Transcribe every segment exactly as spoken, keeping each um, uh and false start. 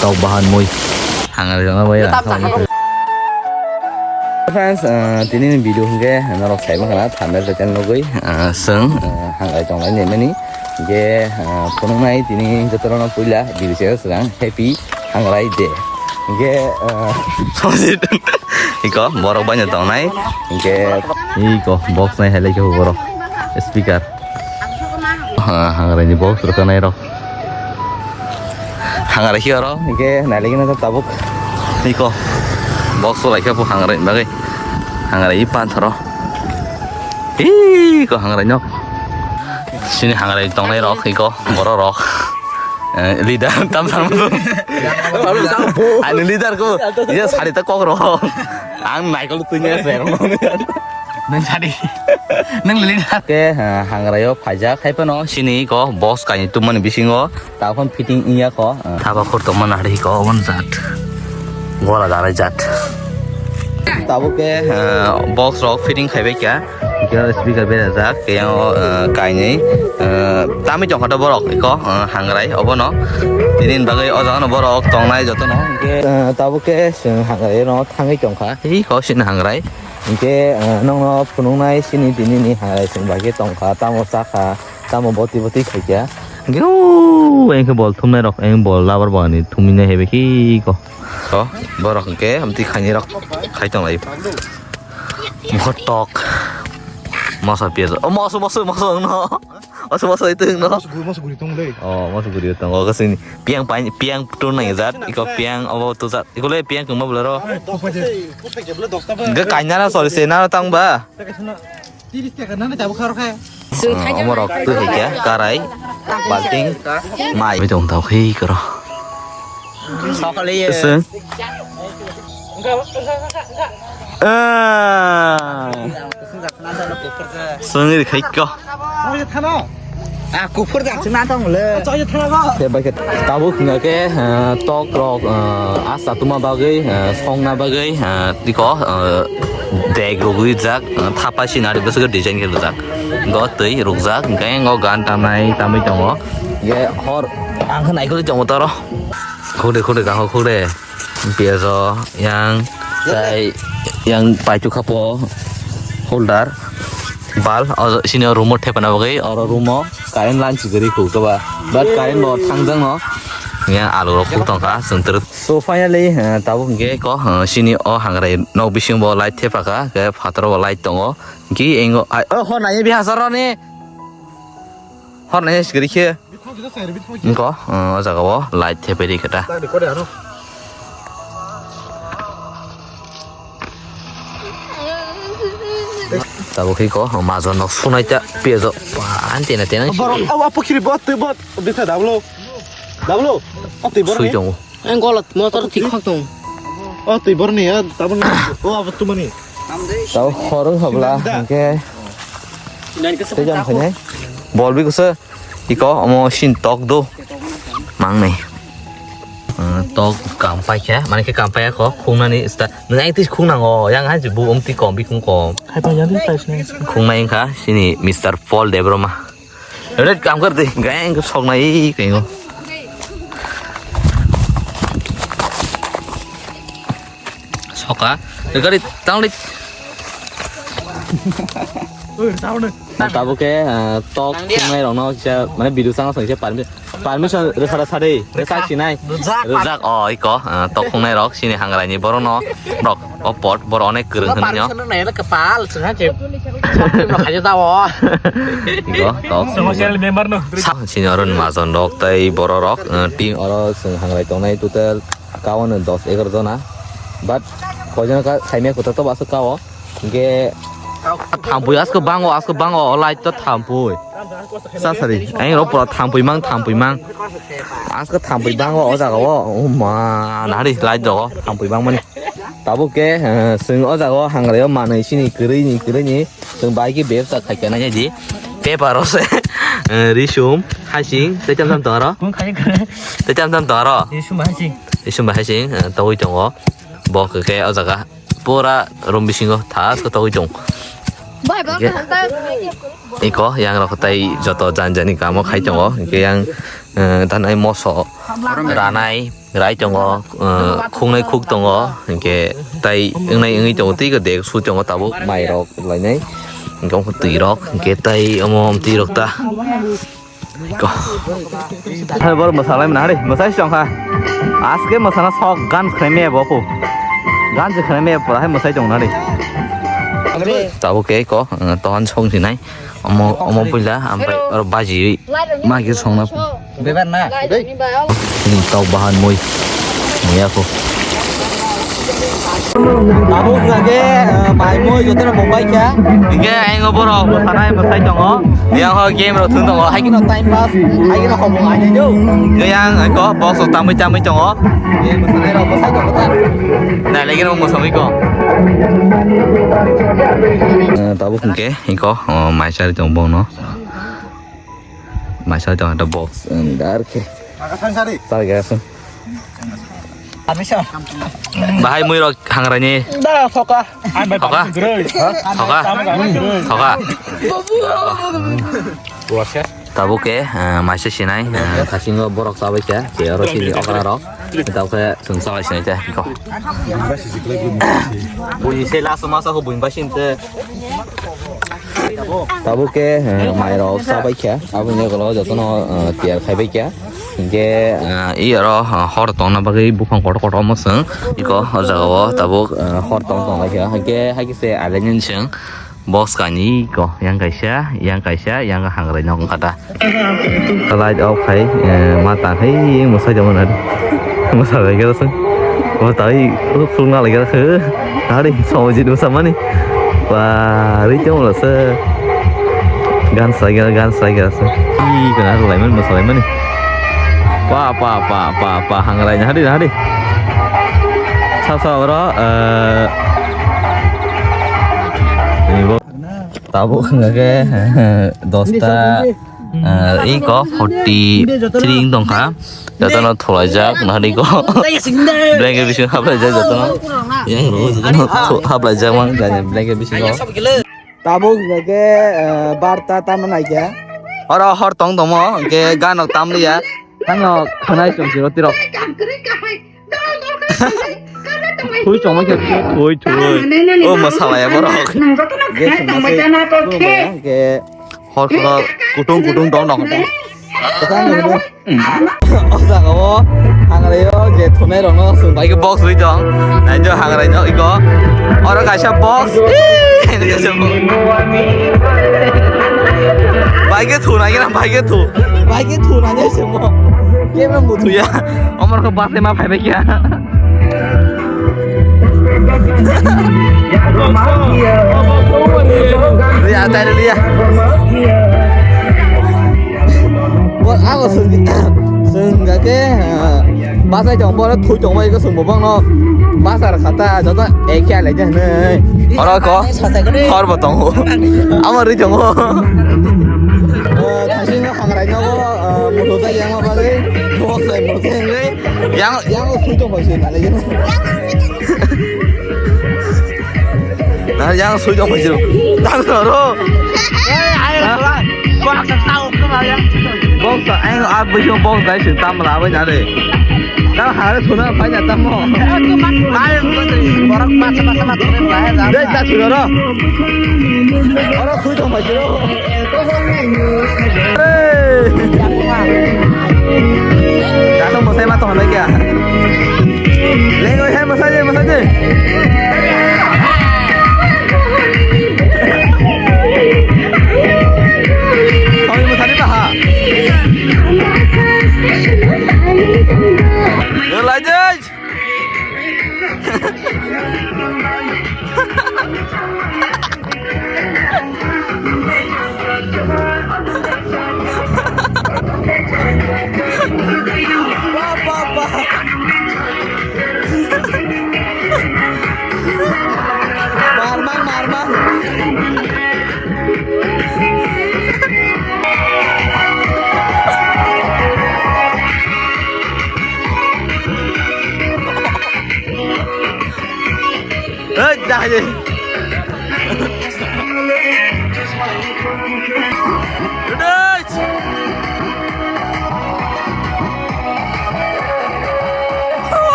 Tok bahan mui. Hangar jona bai. Friends, ah, tini ni video hingke norok sai mangana thumbnail title nugui, ah, seng, ah, hangai tonglai ni mani. Hingke, ah, phunuknai tini jotono puila video se swkang happy hangalai de. Hingke, ah, iko borok bai no tongnai. Hingke iko box nai hai lai khe borok speaker. Ah, hangarai ni box rwkha nai rok. Hangarai khe oro hingke nai lai khe no tabuk. Iko box o lai khe bo hangarai ni bagwi. Hangarai i panthoro. Iko hangarai nok. Sini hangarai tongnai rok iko borok rok. Eh, leader tam sam. Ani leader ko. Iya sari ta kok rok. Ang naikol tunya se rok. Nang sadi. Nang lili da. Ke, ha, hangraio phaijak, hai phano sini ko box kainwi tumani bisingo, ta phon fitting wngya ko, ha. Thaba khor tongma nahri ko, obon jat. Gola dalai jat. Tabuk ke, ha, box rok fitting khaibai kha. Ke speaker berajak, ke yang, ha, kainwi, ha, tamwi tongkha to borok, iko, ha, hangrai, obono. Tini bagwi o jaga no borok tongnai jotono. Ke, ha, tabuk ke, chwng hangrai no thangwi tongkha. Hi ko sini hangrai. Hingke, eh, nongno phunuknai sini tini ni hai chwng bai khe tongkha, tamo chakha, tamo boti boti khaikha. Hingke, o, engkhe bol thumnai rok, eng bol labar bani thumina hebe ki ko. To, borok hingke amtwi khaini rok khai tonglai. Mokho tok. Moso piyaj. O, moso, moso, moso, no. Oso moso itu no. Moso guri, moso guri tong le. Oh, moso guri tong. Oh, kasini piang pai, piang tur nang jat. Iko piang obo tu jat. Iko le piang kung ma bolo ro. Ga kaina na sori se na tang ba. Tiris taka na na jabu kharo khe. Ah, omorok tu hai kya karai, balting, mai. Mai tong tau khai karo. Sokale ye. Seng. Ah. Sengri khai ko. Ah, kuphur jak sing na tong le. Te bai ke tabuk hingga ke, eh, tok rok, eh, asa tuma bagwi, eh, songna bagwi, eh, tiko, eh, dek rugwi jak, eh, thapa sinari bwswk design khe rwjak. Do twi rukjak, hingke o gan tamnai tamwi tongo. Ye hor ang khe naikoli tongo toro. Khode khode kango khode. Piyajo yang tai yang paitu khapo holder bal o sini room o thepana bagwi oro room o current line chigri khuk toba but current bo thangjang no yang alu rok khuk tongkha chwng twrwk. So finally, eh, tabuk hingke ko, eh, sini o hangrai nok bising bo light thepaka ke phataro bo light tongo. Ki engo ai o hor nai bi hasaro ni. Hor nai sigiri khe. Bithok jida sai bithok jida. Ko, eh, o jaga o light thepai ri khe ta. Tang di kore ano. Tabuk khe ko, majon nok sunai ta piyajo. Pan tena tena. Borok, aw, aw, pukhiri bot, twi bot, bitha dablo. Dablo. O twi bor. Sui ni. Tongo. Ang golat motor tikhok tong. O twi bor ni, ya, tabun. O, aw, tu mani. Tau horong habla, hingke. Tei jam khainai. Bol bi kusa. Iko omo sin tok do. Mangnai. Ah, tok kam pai khe, mane khe kam pai kho, khungnani sta. Nang tis khungnang o, yang hai bu um ti kom bi khung kom. Hai pa yang tis pai sini. Khungnai kha sini Mister Paul Debroma. Red kam kar de, gang sok nai khe ngo. Soka, gari tang lit. Tabuk khe, ah, tok khungnai rokno kisa, mane, video channel song kisa permi-, permission rwkha da sadi, rwkha sinai. Rwjak. Rwjak, oh, iko, ah, tok khungnai rok, sini hangrai ni borok no, rok, o pot, borok onek kwrwng hwnwi no. Permission rwkha da kepal, sengha je. Sokti no khaja jao. Iko, tok. Social member no. Sa-, sini oro majon rok, tei borok rok, ah, team oro chwng hangrai tongnai total. Kawan dos egar jona. But koijon ka saimya kota to basa kao. Ge thampui asko bango, asko bango, o light to thampui. Sa sari, ang ro pura thampui mang, thampui mang. Asko thampui bango, o jaga o, o ma, nari light do, thampui bang mani. Tabuk ke, eh, sing o jaga o hangre o manai sini, kwrwi ni, kwrwi ni. Chwng bai khe bebsa khai khe nai di. Paper o se, eh, risum, hasing, tei tam tam tong aro. Kung khai khe. Tei tam tam tong aro. Risum hasing. Risum bai hasing, eh, togwi tongo. Bo khe khe o jaga pura room bisingo thas khe togwi tong. Iko yang rok tai joto jan jani kamo khai tongo, hingke yang, eh, tanai moso ranai rai tongo, eh, khungnai khuk tongo, hingke tai wngnai wngwi tongo, tei ko dek su tongo tabuk mai rok lainai, hingke twi rok, hingke tai omo twi rok ta. Ko. Hai bor mwsalai mani hari, mwsai song kha. Aske mwsana sok gan khre me bo ko. Gan je khre me pura hai mwsai tong nari. Tabuk ke ko, eh, tohan song sinai. Omo, omo puila, ampai oro baji magi songna. Bebar na. Ni tau bahan mui. Mui aku. Abo wngkha khe, eh, bai moi jotono mobile kha. Hingke ayang o borok bwsanai bwsai tongo. Yang ho game rok thung tongo. Hai khe no time pass, hai khe no homo ai nai do. Hingke yang ko box rok tamui tamui tongo. Game bwsanai rok bwsai tongo ta. Nai lagi rok mosong iko. Eh, tabuk hingke iko, oh, mai sari tong bono. Mai sari tong ada box, eh, dar khe. Sari ga sung. Bahai mui rok hangrani. Da, thoka. Thoka? Thoka? Thoka? Tabuk ke, eh, maisa sinai, eh, khasingo borok chabai kha, ke oro sini okra rok. Tabuk ke sung chabai sinai te, ko. Buini se last masa ko buini basin te. Tabuk ke, eh, mai rok chabai kha, aboni ulo jotono, eh, tiyar khaibai kha. Hingke, ah, i oro, ah, hor tongna bagwi buphang kotor kotor omo chwng. Iko o jaga o tabuk, ah, hor tong tong lai kha. Hingke hai khe se alaini chwng box kainwi iko yang kaisa, yang kaisa, yang hangrai nok wngkha ta. Light off khai, eh, ma tang khai mwsai tongmani. Mwsa bai khe chwng. Mwsa bai khulumna lai kha. Hari somoi jit mwsa mani. Ba, ri tong la se. Gan sai ga, gan sai ga se. Ih, kana ro lai man, ma sai mani. Pa, pa, pa, pa, pa, hangrai na hari, na hari. Sa, sa, oro, eh, ini bo. Tabuk hingke, dosta, eh, iko forty three wng tongkha. Jotono thulaijak, nahari ko. Blanket bising haplaijak jotono. Yang ro jotono thu-, haplaijak mang, jani blanket bisingo. Tabuk hingke, eh, barta tamo naikha. Oro hor tong tongmo, hingke ganok tamliya. Ano khanai song siro tirok. Thui chongma khe thui, thui. O masalaya borok. Hor kono kutung kutung dong dong. O jaga o hangrai o je thunai rok no sung. Bai ke box ri dong. Nai jo hangrai no iko. Oro kaisa box. Bai ke thunai ke bai ke thu. Bai ke thunai se mo. Ke mo thuya. Omor ko bus ma phai bai kya. Liya, tai liya. Bo, ako sung, sung ga ke, ah, basai tong bo, thui tong bo, iko sung bo bang no. Basar khata, joto ekya le je ne. Oro ko, hor bo tong bo. Amar ri tong bo. Eh, thasing no hangrai no bo, eh, mutu ta yang ma ba le. Bo sai mutu yang le. Yang, yang sui tong bai sui na le. Na yang sui tong bai sui. Tang ro. Box ang a bai sui box dai sui tam la bai na re. Tang ha re thuna bai na tam mo. Bai borok masa masa ma thuna bai na. Dei ta sui ro. Oro sui tong bai sui ro. Hey! Dato masai ma to hanai kya? Lego hai masai masai. Hai masai ta ha. Yo lai dai. Marmang, marmang. Hei, dah je.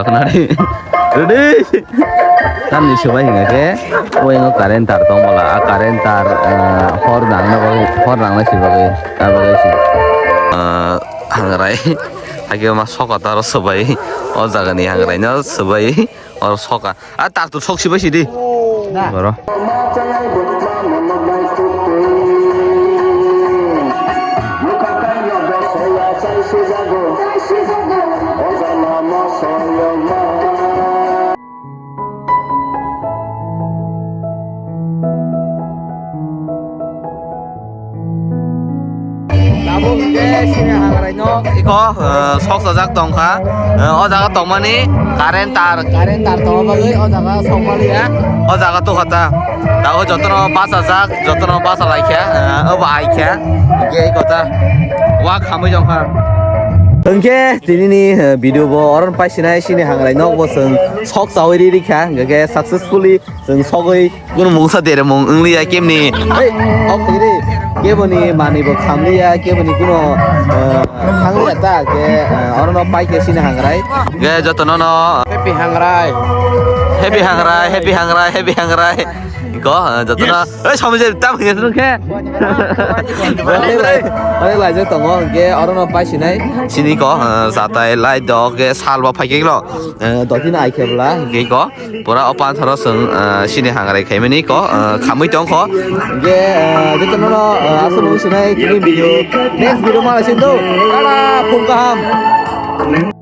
rok na ri. Ready? Tamni swbai hinga khe, o ingo current tar tong bwla, a current tar, eh, hor nangna bagwi, hor nangna si bagwi, a bagwi si. Eh, hangrai, hakhe ma soka taro swbai, o jagani hangrai no swbai, oro soka. A tar tu sok sibai sidi. Boro. Ko, eh, sok sajak tongkha. Eh, o jaga tongmani current tar. Current tar tongma bagwi o jaga sok maliya. O jaga tokha ta. Tabuk jotono bachajak, jotono bacha laikha, eh, obo aikha. Hingke ei kotha. Wa khamwi tongkha. Hingke tinini, eh, video bo oron paisinai sini hangrai nok bo chwng sok chawi ri rikha. Hingke successfully chwng sogwi Kunu mungsa deremung wngliya kemni. Hei, ok, hei, keboni manwi bo khamliya, keboni kuno, eh, thangliya ta, ke, eh, orono pai ke sini hangrai. Ge jotono no. Happy hangrai. Happy hangrai, happy hangrai, happy hangrai. Ko, eh, jotono. Yes. Ei, samjel tam hinga tunu ke. Ore lai, ore lai je tongo, ge orono pai sinai. Sini ko, eh, jatai lai dok, ge salba pai ke lo. Eh, dotino ai ke bla, ge ko. Pura o panthoro chwng, ah, sini hangrai khaimani ko, ah, khamwi tongkho. Hingke, ah, jotono no, ah, aswk nung sinai tini video, next video ma sindu. Tata, phung kaham.